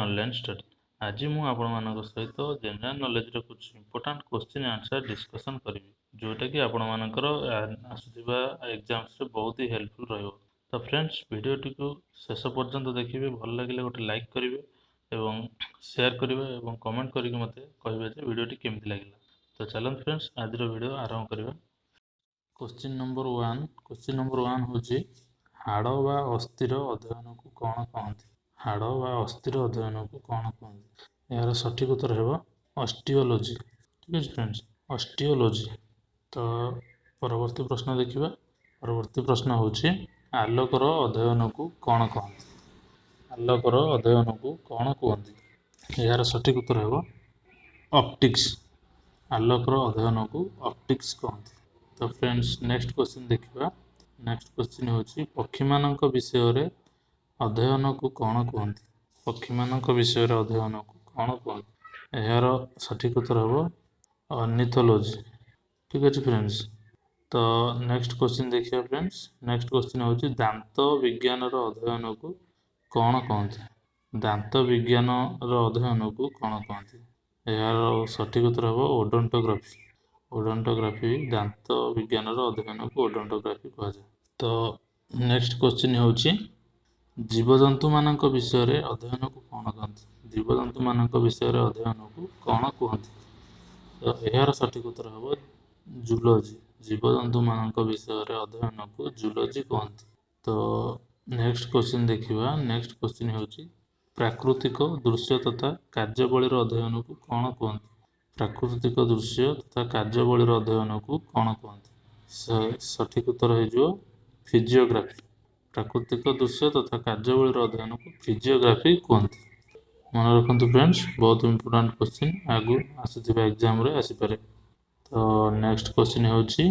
Online study. ଆଜି ମୁଁ ଆପଣମାନଙ୍କ ସହିତ ଜେନେରାଲ ନଲେଜର କିଛି ଇମ୍ପୋର୍ଟାଣ୍ଟ କୋଶ୍ଚିନ୍ ଆନ୍ସର୍ ଡିସ୍କସନ୍ କରିବି, ଯେଉଁଟାକି ଆପଣମାନଙ୍କର ଆସୁଥିବା ଏକ୍ଜାମ୍ସରେ ବହୁତ ହି ହେଲ୍ପଫୁଲ୍ ରହିବ। ତ ଫ୍ରେଣ୍ଡସ୍, ଭିଡ଼ିଓଟିକୁ ଶେଷ ପର୍ଯ୍ୟନ୍ତ ଦେଖିବେ। ଭଲ ଲାଗିଲେ ଗୋଟେ ଲାଇକ୍ କରିବେ ଏବଂ ସେୟାର କରିବେ ଏବଂ କମେଣ୍ଟ କରିକି ମୋତେ କହିବେ ଯେ ଭିଡ଼ିଓଟି କେମିତି ଲାଗିଲା। ତ ଚାଲନ୍ତୁ ଫ୍ରେଣ୍ଡସ୍, ଆଜିର ଭିଡ଼ିଓ ଆରମ୍ଭ କରିବା। Question number 1। Question number 1 ହେଉଛି, ହାଡ଼ ବା ଅସ୍ଥିର ଅଧ୍ୟୟନକୁ କ'ଣ କହନ୍ତି? ହାଡ଼ ବା ଅସ୍ଥିର ଅଧ୍ୟୟନକୁ କ'ଣ କୁହନ୍ତି? ଏହାର ସଠିକ୍ ଉତ୍ତର ହେବ ଅଷ୍ଟିଓଲୋଜି। ଠିକ୍ ଅଛି ଫ୍ରେଣ୍ଡସ୍, ଅଷ୍ଟିଓଲୋଜି। ତ ପରବର୍ତ୍ତୀ ପ୍ରଶ୍ନ ଦେଖିବା। ପରବର୍ତ୍ତୀ ପ୍ରଶ୍ନ ହେଉଛି, ଆଲୋକର ଅଧ୍ୟୟନକୁ କ'ଣ କହନ୍ତି? ଆଲୋକର ଅଧ୍ୟୟନକୁ କ'ଣ କୁହନ୍ତି? ଏହାର ସଠିକ୍ ଉତ୍ତର ହେବ ଅପ୍ଟିକ୍ସ। ଆଲୋକର ଅଧ୍ୟୟନକୁ ଅପ୍ଟିକ୍ସ କହନ୍ତି। ତ ଫ୍ରେଣ୍ଡସ୍, ନେକ୍ସଟ କ୍ୱେଶ୍ଚିନ୍ ଦେଖିବା। ନେକ୍ସଟ କ୍ୱେଶ୍ଚିନ୍ ହେଉଛି, ପକ୍ଷୀମାନଙ୍କ ବିଷୟରେ ଅଧ୍ୟୟନକୁ କ'ଣ କୁହନ୍ତି? ପକ୍ଷୀମାନଙ୍କ ବିଷୟରେ ଅଧ୍ୟୟନକୁ କ'ଣ କୁହନ୍ତି? ଏହାର ସଠିକ୍ ଉତ୍ତର ହେବ ଅର୍ନିଥୋଲୋଜି। ଠିକ୍ ଅଛି ଫ୍ରେଣ୍ଡସ୍, ତ ନେକ୍ସଟ କ୍ୱେଶ୍ଚିନ୍ ଦେଖିବା। ଫ୍ରେଣ୍ଡସ୍, ନେକ୍ସଟ କ୍ୱେଶ୍ଚିନ୍ ହେଉଛି, ଦାନ୍ତ ବିଜ୍ଞାନର ଅଧ୍ୟୟନକୁ କ'ଣ କହନ୍ତି? ଦାନ୍ତ ବିଜ୍ଞାନର ଅଧ୍ୟୟନକୁ କ'ଣ କହନ୍ତି? ଏହାର ସଠିକ୍ ଉତ୍ତର ହେବ ଓଡଣ୍ଟୋଗ୍ରାଫି। ଓଡଣ୍ଟୋଗ୍ରାଫି, ଦାନ୍ତ ବିଜ୍ଞାନର ଅଧ୍ୟୟନକୁ ଓଡଣ୍ଟୋଗ୍ରାଫି କୁହାଯାଏ। ତ ନେକ୍ସଟ କ୍ୱେଶ୍ଚିନ୍ ହେଉଛି, ଜୀବଜନ୍ତୁମାନଙ୍କ ବିଷୟରେ ଅଧ୍ୟୟନକୁ କ'ଣ କହନ୍ତି? ଜୀବଜନ୍ତୁମାନଙ୍କ ବିଷୟରେ ଅଧ୍ୟୟନକୁ କ'ଣ କୁହନ୍ତି? ତ ଏହାର ସଠିକ୍ ଉତ୍ତର ହେବ ଜୁଲୋଜି। ଜୀବଜନ୍ତୁମାନଙ୍କ ବିଷୟରେ ଅଧ୍ୟୟନକୁ ଜୁଲୋଜି କୁହନ୍ତି। ତ ନେକ୍ସଟ କ୍ୱେଶ୍ଚିନ୍ ଦେଖିବା। ନେକ୍ସଟ କ୍ୱେଶ୍ଚିନ୍ ହେଉଛି, ପ୍ରାକୃତିକ ଦୃଶ୍ୟ ତଥା କାର୍ଯ୍ୟାବଳୀର ଅଧ୍ୟୟନକୁ କ'ଣ କୁହନ୍ତି? ପ୍ରାକୃତିକ ଦୃଶ୍ୟ ତଥା କାର୍ଯ୍ୟାବଳୀର ଅଧ୍ୟୟନକୁ କ'ଣ କୁହନ୍ତି? ସଠିକ୍ ଉତ୍ତର ହେଇଯିବ ଫିଜିଓଗ୍ରାଫି। ପ୍ରାକୃତିକ ଦୃଶ୍ୟ ତଥା କାର୍ଯ୍ୟାବଳୀର ଅଧ୍ୟୟନକୁ ଫିଜିଓଗ୍ରାଫି କୁହନ୍ତି। ମନେ ରଖନ୍ତୁ ଫ୍ରେଣ୍ଡସ୍, ବହୁତ ଇମ୍ପୋର୍ଟାଣ୍ଟ କ୍ୱେଶ୍ଚିନ୍, ଆଗକୁ ଆସୁଥିବା ଏକ୍ଜାମରେ ଆସିପାରେ। ତ ନେକ୍ସଟ କ୍ୱେଶ୍ଚିନ୍ ହେଉଛି,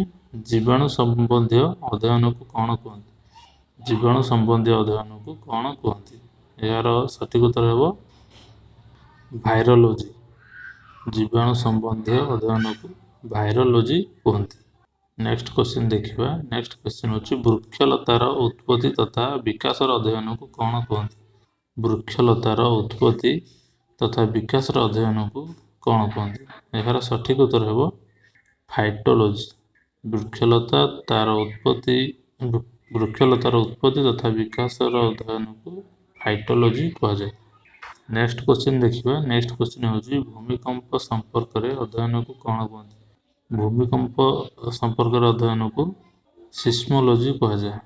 ଜୀବାଣୁ ସମ୍ବନ୍ଧୀୟ ଅଧ୍ୟୟନକୁ କ'ଣ କୁହନ୍ତି? ଜୀବାଣୁ ସମ୍ବନ୍ଧୀୟ ଅଧ୍ୟୟନକୁ କ'ଣ କୁହନ୍ତି? ଏହାର ସଠିକ୍ ଉତ୍ତର ହେବ ଭାଇରୋଲୋଜି। ଜୀବାଣୁ ସମ୍ବନ୍ଧୀୟ ଅଧ୍ୟୟନକୁ ଭାଇରୋଲୋଜି କୁହନ୍ତି। ନେକ୍ସଟ କ୍ୱେଶ୍ଚିନ୍ ଦେଖିବା। ନେକ୍ସଟ କ୍ୱେଶ୍ଚିନ୍ ହେଉଛି, ବୃକ୍ଷଲତାର ଉତ୍ପତ୍ତି ତଥା ବିକାଶର ଅଧ୍ୟୟନକୁ କ'ଣ କୁହନ୍ତି? ବୃକ୍ଷଲତାର ଉତ୍ପତ୍ତି ତଥା ବିକାଶର ଅଧ୍ୟୟନକୁ କ'ଣ କୁହନ୍ତି? ଏହାର ସଠିକ୍ ଉତ୍ତର ହେବ ଫାଇଟୋଲୋଜି। ବୃକ୍ଷଲତା ତାର ଉତ୍ପତ୍ତି, ବୃକ୍ଷଲତାର ଉତ୍ପତ୍ତି ତଥା ବିକାଶର ଅଧ୍ୟୟନକୁ ଫାଇଟୋଲୋଜି କୁହାଯାଏ। ନେକ୍ସଟ କ୍ୱେଶ୍ଚିନ୍ ଦେଖିବା। ନେକ୍ସଟ କ୍ୱେଶ୍ଚିନ୍ ହେଉଛି, ଭୂମିକମ୍ପ ସମ୍ପର୍କରେ ଅଧ୍ୟୟନକୁ କ'ଣ କୁହନ୍ତି? ଭୂମିକମ୍ପ ସମ୍ପର୍କରେ ଅଧ୍ୟୟନକୁ ସିସ୍ମୋଲୋଜି କୁହାଯାଏ।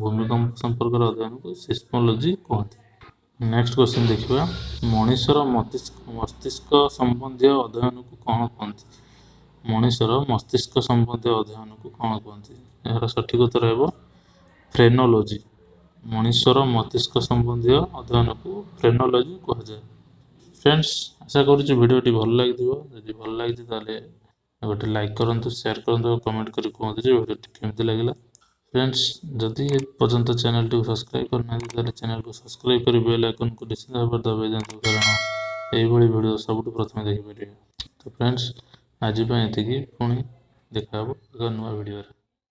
ଭୂମିକମ୍ପ ସମ୍ପର୍କରେ ଅଧ୍ୟୟନକୁ ସିସ୍ମୋଲୋଜି କୁହନ୍ତି। ନେକ୍ସଟ କ୍ୱେଶ୍ଚିନ୍ ଦେଖିବା। ମଣିଷର ମସ୍ତିଷ୍କ ସମ୍ବନ୍ଧୀୟ ଅଧ୍ୟୟନକୁ କ'ଣ କୁହନ୍ତି? ମଣିଷର ମସ୍ତିଷ୍କ ସମ୍ବନ୍ଧୀୟ ଅଧ୍ୟୟନକୁ କ'ଣ କୁହନ୍ତି? ଏହାର ସଠିକ୍ ଉତ୍ତର ହେବ ଫ୍ରେନୋଲୋଜି। ମଣିଷର ମସ୍ତିଷ୍କ ସମ୍ବନ୍ଧୀୟ ଅଧ୍ୟୟନକୁ ଫ୍ରେନୋଲୋଜି କୁହାଯାଏ। ଫ୍ରେଣ୍ଡସ୍, ଆଶା କରୁଛି ଭିଡ଼ିଓଟି ଭଲ ଲାଗିଥିବ। ଯଦି ଭଲ ଲାଗିଛି, ତାହେଲେ ଗୋଟେ ଲାଇକ୍ କରନ୍ତୁ, ସେୟାର କରନ୍ତୁ ଓ କମେଣ୍ଟ କରି କୁହନ୍ତୁ ଯେ ଭିଡ଼ିଓଟି କେମିତି ଲାଗିଲା। ଫ୍ରେଣ୍ଡସ୍, ଯଦି ଏ ପର୍ଯ୍ୟନ୍ତ ଚ୍ୟାନେଲଟିକୁ ସବସ୍କ୍ରାଇବ୍ କରିନାହାନ୍ତି, ତାହେଲେ ଚ୍ୟାନେଲକୁ ସବସ୍କ୍ରାଇବ୍ କରି ବେଲ୍ ଆଇକନ୍କୁ ନିଶ୍ଚିତ ଭାବରେ ଦବାଇ ଦିଅନ୍ତୁ, କାରଣ ଏଇଭଳି ଭିଡ଼ିଓ ସବୁଠୁ ପ୍ରଥମେ ଦେଖିପାରିବେ। ତ ଫ୍ରେଣ୍ଡସ୍, ଆଜି ପାଇଁ ଏତିକି। ପୁଣି ଦେଖା ହେବ ଏକ ନୂଆ ଭିଡ଼ିଓରେ।